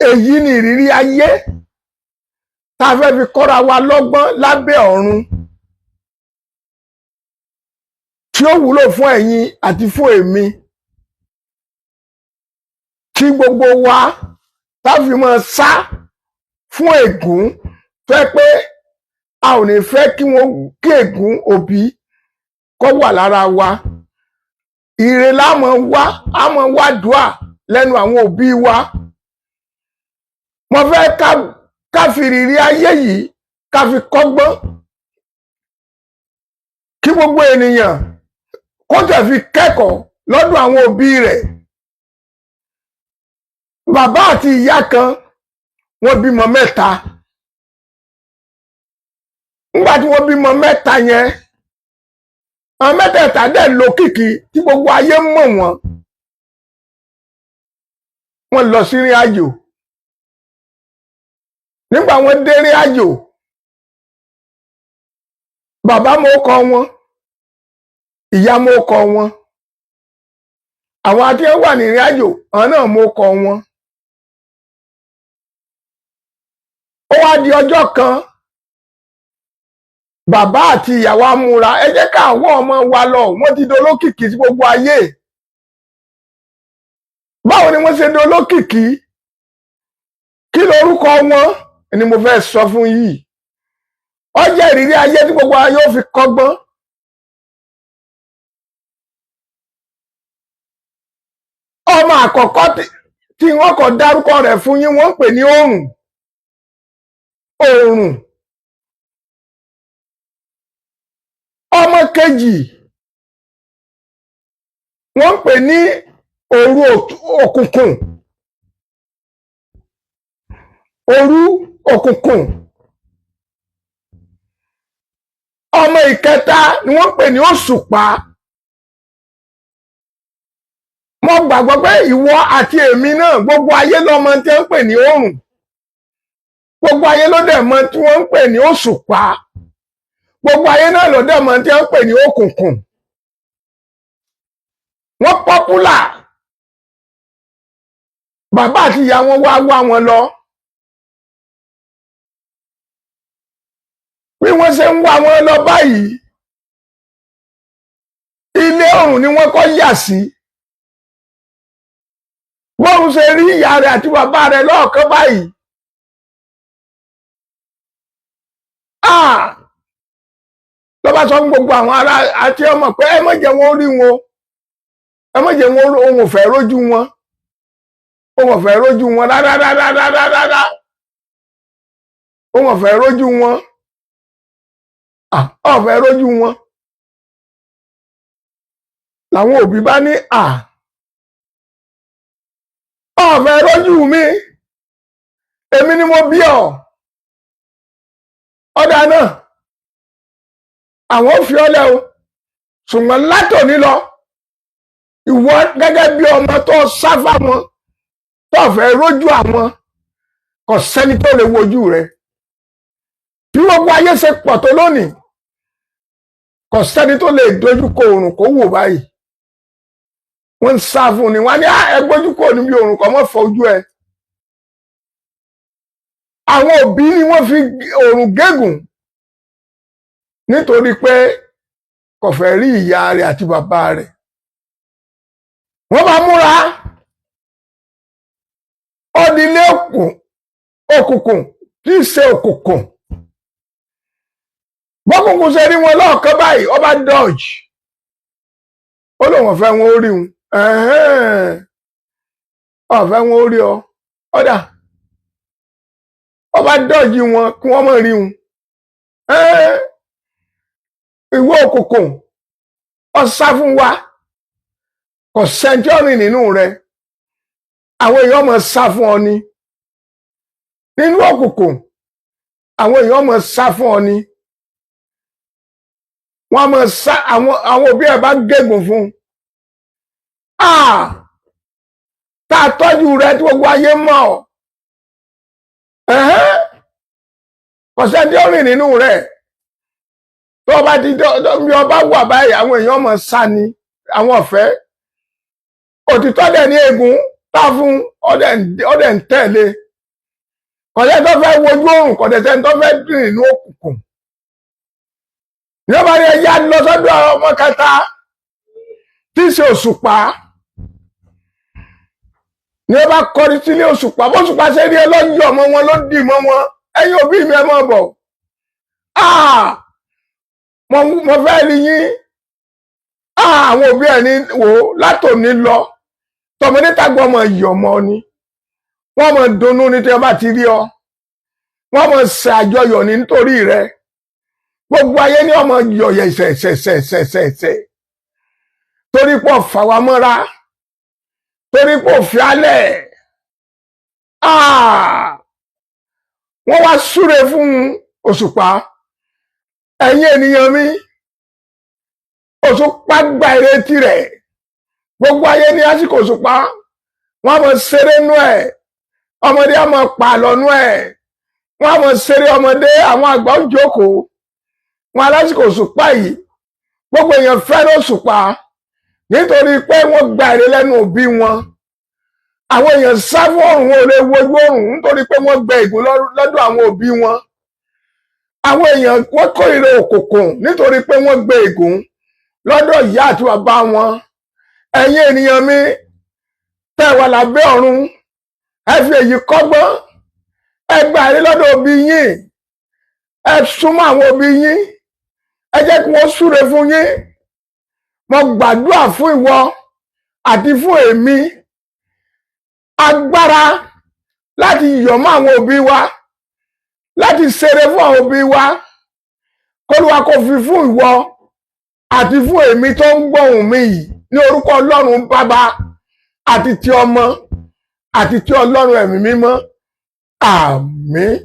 Èyí ni ìrírí ayé tá a fẹ́ fi kọ́ra wa lọ́gbọ́n lábẹ́ ọ̀run, tí ó wúlò fún ẹ̀yin àti fún èmi, tí gbogbo wa tá fi máa sá fún ègún tó yẹ pé a ò ní fẹ́ kí wọ́n kí ègún òbí kó wà lára wa. Ire la máa wá, a máa wá dùà lẹ́nu àwọn òbí wa. Mo fẹ́ ká fi ìrírí ayé yìí ká fi kọ́gbọ́n, kí gbogbo ènìyàn kó tẹ̀ fi kẹ́kọ̀ọ́ lọ́dọ̀ àwọn òbí rẹ̀. Bàbá àti ìyá kan, wọ́n bímọ mẹ́ta. Nígbà tí wọ́n bímọ mẹ́ta yẹn, àwọn mẹ́tẹ̀ẹ̀ta dẹ̀ lókìkí tí gbogbo ayé mọ̀ wọ́n. Wọ́n lọ sí ìrìn àjò. Nígbà wọ́n dé ìrìn àjò, bàbá mọ kọ wọn, ìyá mọ kọ wọn, àwọn àti ẹ wà ní ìrìn àjò, àwọn náà mọ kọ wọn. Ó wá di ọjọ́ kan, bàbá àti ìyàwó amúra, ẹ jẹ́ ká àwọn ọmọ wa lọ, wọ́n ti dolókìkí sí gbogbo ayé. Báwo ni wọ́n ṣe dolókìkí? Kí lorúkọ wọn ni mo fẹ́ sọ fún yìí. Ó jẹ́ ìrírí ayé tí gbogbo ayé ó fi kọ́gbọ́n. Ọmọ àkọ́kọ́ tí wọ́n kọ́ dárúkọ rẹ̀ fún yín, wọ́n ń pè ní Oòrùn. Oòrùn. Ọmọ kejì wọ́n ń pè ní Òru Òkùnkùn. Òru Òkùnkùn. Ọmọ ìkẹta ni wọ́n ń pè ní Òṣùpá. Mo gbàgbọ́ pé ìwọ àti èmi náà, gbogbo ayé ló mọ̀ tí wọ́n ń pè ní Oòrùn, gbogbo ayé ló dẹ̀ mọ̀ tí wọ́n ń pè ní Òṣùpá, gbogbo ayé náà ló dẹ̀ mọ̀ tí wọ́n ń pè ní Òkùnkùn. Wọ́n pọ́pùlà. Bàbá àti ìyá wọn wá wá wọn lọ. Bí wọ́n ṣe ń wá wọn lọ báyìí, ilé Oòrùn ni wọ́n kọ́ yà sí. Bóun ṣe rí ìyá rẹ̀ àti bàbá rẹ̀ lọ́ọ̀kan báyìí, ló bá sọ fún gbogbo àwọn ará àti ọmọ pé ẹ má jẹ́ wọn rí wọn, ẹ má jẹ́ wọn, òun ò fẹ́ rójú wọn, òun ò fẹ́ rójú wọn rárá rárá rárá rárá, òun ò fẹ́ rójú wọn, ò fẹ́ rójú wọn. Làwọn òbí bá ní ò fẹ́ rójú mi, èmi ni mo bí ọ, ọ̀dà náà àwọn ò fi ọ́ lẹ̀ o, ṣùgbọ́n látòní lọ, ìwọ gẹ́gẹ́ bí ọmọ tó sá fáwọn, tó fẹ́ rójú àwọn, kò sẹ́ni tó lè wojú rẹ̀. Bí gbogbo ayé ṣe pọ̀ tó lónìí, kò sẹ́ni tó lè dojú kọ oòrùn kó wò báyìí. Wọ́n ń sá fún ni, wọ́n á ní ẹ gbójú kò níbi oòrùn kò mọ́ fọ ojú ẹ. Àwọn òbí ni wọ́n fi oòrùn gégùn nítorí pé kò fẹ́ rí ìyá rẹ̀ àti bàbá rẹ̀. Wọ́n bá múra, ó di ilé òkùnkùn tí í ṣe òkùnkùn. Bọ́kùnkùn ṣe rí wọn lọ́ọ̀kan báyìí, ó bá dodge, ó lóun ọ̀fẹ́ wọn ó rí wọn, ọ̀fẹ́ wọn ó rí ọ, ọ̀dà ó bá dodge wọn kí wọ́n má rí wọn. Ìwọ òkùnkùn, ó sá fún wa, kò sẹ́ńtírì nínú rẹ, àwọn èèyàn máa sá fún ọ ni. Nínú òkùnkùn, àwọn èèyàn máa sá fún ọ ni. Wọ́n máa sá. Àwọn òbí ẹ̀ bá gégùn fún un, tá a tọ́jú rẹ tí gbogbo ayé mọ̀ ọ́, kò sẹ́ńtírì nínú rẹ. Tó o bá ti bí ọba wà báyìí, àwọn èèyàn máa sá ni, àwọn ọ̀fẹ́. Òtítọ́ dẹ̀ ní ègún tá fún ọdẹ ń tẹ̀lé. Kò sẹ́ni tó fẹ́ wojú oòrùn, kò sẹ́ni tó fẹ́ rìn nínú òkùnkùn. Ní ọba yẹn yá lọ sọ́dọ̀ ọmọ kẹta tí í ṣe òṣùpá. Ní ọba kọrí sílé òṣùpá, bóṣùpá ṣe rí ẹlọ́yọ̀ ọmọ wọn ló dì mọ́ wọn. Ẹ̀yin òbí mi, ẹ máa bọ̀. Ah, mo fẹ́ rí yín. Ah, àwọn òbí ẹ̀ ní wò ó, látòní lọ, tọmọdé tàgbà ọmọ ìyọ̀mọ́ ni wọ́n mọ̀ dunnú ní tí wọ́n bá ti rí ọ. Wọ́n mọ̀ ṣe àjọyọ̀ ní nítorí rẹ. Gbogbo ayé ní ọmọ yọ̀yẹ̀ ṣẹ̀ṣẹ̀ṣẹ̀ṣẹ̀ṣẹ̀ torí pọ̀ fà wá mọ́ra, torí pọ̀ fi álẹ̀. Ah! Wọ́n wá súre fún òṣùpá. Ẹ̀yin ènìyàn mi, òṣùpá gba ìrètí rẹ̀. Gbogbo ayé ní àsìkò òṣùpá, wọ́n mọ̀ ṣeré nú ẹ̀, ọmọdé á mọ̀ pààlọ́ nú ẹ̀, wọ́n á mọ̀ ṣeré ọmọdé, àwọn àgbà ó jókòó wọn. Alásìkò òṣùpá yìí, gbogbo èèyàn fẹ́ràn òṣùpá nítorí pé wọ́n gba èrè lẹ́nu òbí wọn. Àwọn èèyàn sá fún òrùn, wọn ò lè wojú òrùn nítorí pé wọ́n gba ègún lọ́dọ̀ àwọn òbí wọn. Àwọn èèyàn wọ́n kórìíra òkùnkùn nítorí pé wọ́n gba ègún lọ́dọ̀ ìyá àti bàbá wọn. Ẹ̀yin ènìyàn mi tẹ́ wà lábẹ́ ọ̀run, ẹ fi èyí kọ́gbọ́n. Ẹ gba èrè lọ́dọ̀ òbí yín, ẹ súnmọ́ àwọn òbí yín, ẹ jẹ́ kí wọ́n súre fún yín. Mo gbàdúrà fún ìwọ àti fún èmi, agbára láti yọ̀ mọ́ àwọn òbí wa, láti ṣeré fún àwọn òbí wa, k'Olúwa kó fi fún ìwọ àti fún èmi tó ń gbóhùn mi yìí, ní orúkọ Ọlọ́run Bàbá àti ti Ọmọ àti ti Ọlọ́run Ẹ̀mí Mímọ́. Àmín.